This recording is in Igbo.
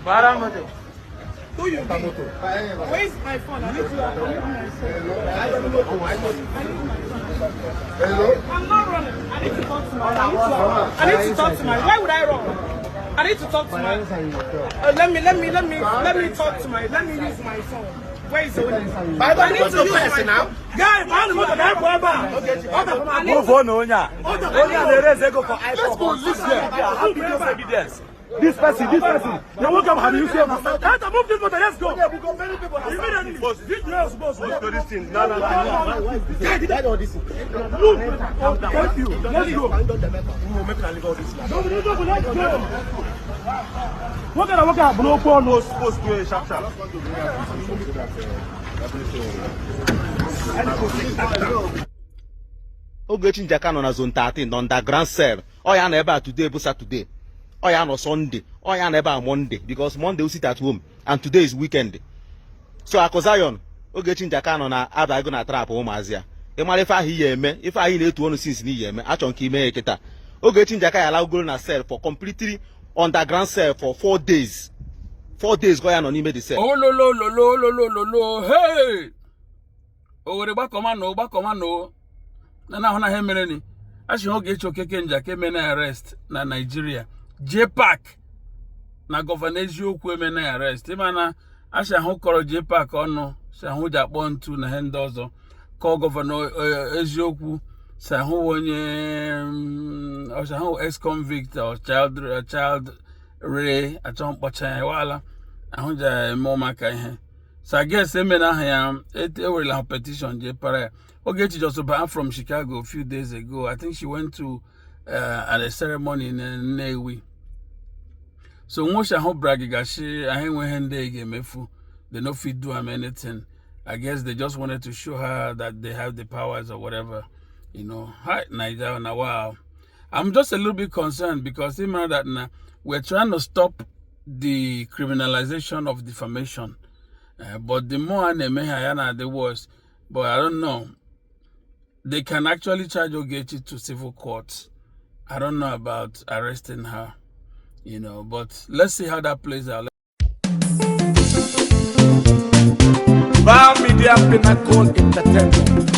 Bara moto. Who you be? Where is my phone? I need to. I need my phone. I need my phone. I'm not running. I need to talk to my. I need to talk to my. Why would I run? I need to talk to my. Let me. Let me. Let me. Let me talk to my. Let me use my phone. Where is the owner? I need to use my now. Guy, man, moto ka anyị pụọ ebe a. I need Move to. on, onye a. Onye a na-ereze ego for iPhone. Let's go, leave here. I have videos evidence. This person, this person. Na nwoke m hara isi emu. Enter, move this motor, let's go. Immediately. Video is Let's go this thing. No, no, no. Guy, did Look, thank you. Let's go. No, no, no, let's go. Nwoke na nwoke a bụ n'okwu ọnụ. Post, post, do it, sharp, sharp. Ogechi Njaka nọ na zone 13 na underground cell. Ọ ya nọ ebe a today bụ Saturday. Ọ ya nọ Sunday. Ọ ya nọ ebe a Monday because Monday we sit at home and today is weekend. So Akụ Zion, Ogechi Njaka nọ na abago na trap ụmụazị ya. Ị mara ife ahụ iyi eme, ife ahụ ị na-etu ọnụ since na iyi eme, achọ nke ime ya kịta. Ogechi Njaka ya alagoro na cell for completely underground cell for 4 days. 4 days ka ọ ya nọ n'ime the cell. Olololololololo, hey! Owere gbakọmanụ, gbakọmanụ na na ahụ na ihe mere ni achị Ogechi Okeke Njaka emena arrest na Nigeria. JPAC na Governor Eziokwu emena arrest. Ịma na achị ahụ kọrọ JPAC ọnụ si ahụ ji akpọ ntu na ihe ndị ọzọ kọọ Governor Eziokwu si ahụ onye ọsị ahụ ex convict or child re achọ mkpọcha ya wala ahụ ji eme ụmụaka ihe. So I guess emena aha ya ewerela ha petition jee para ya. Ogechi just back from Chicago a few days ago. I think she went to at a ceremony in Nnewi. So nwoke ahụ bragigashi ahụ enweghị ndị ga-emefu. They no fit do am anything. I guess they just wanted to show her that they have the powers or whatever. Hi, Nigeria, now wow. I'm just a little bit concerned because remember that now we're trying to stop the criminalization of defamation. But the more na the worse. But I don't know. They can actually charge Ogechi to civil court. I don't know about arresting her, but let's see how that plays out. Val Media Pinnacle Entertainment.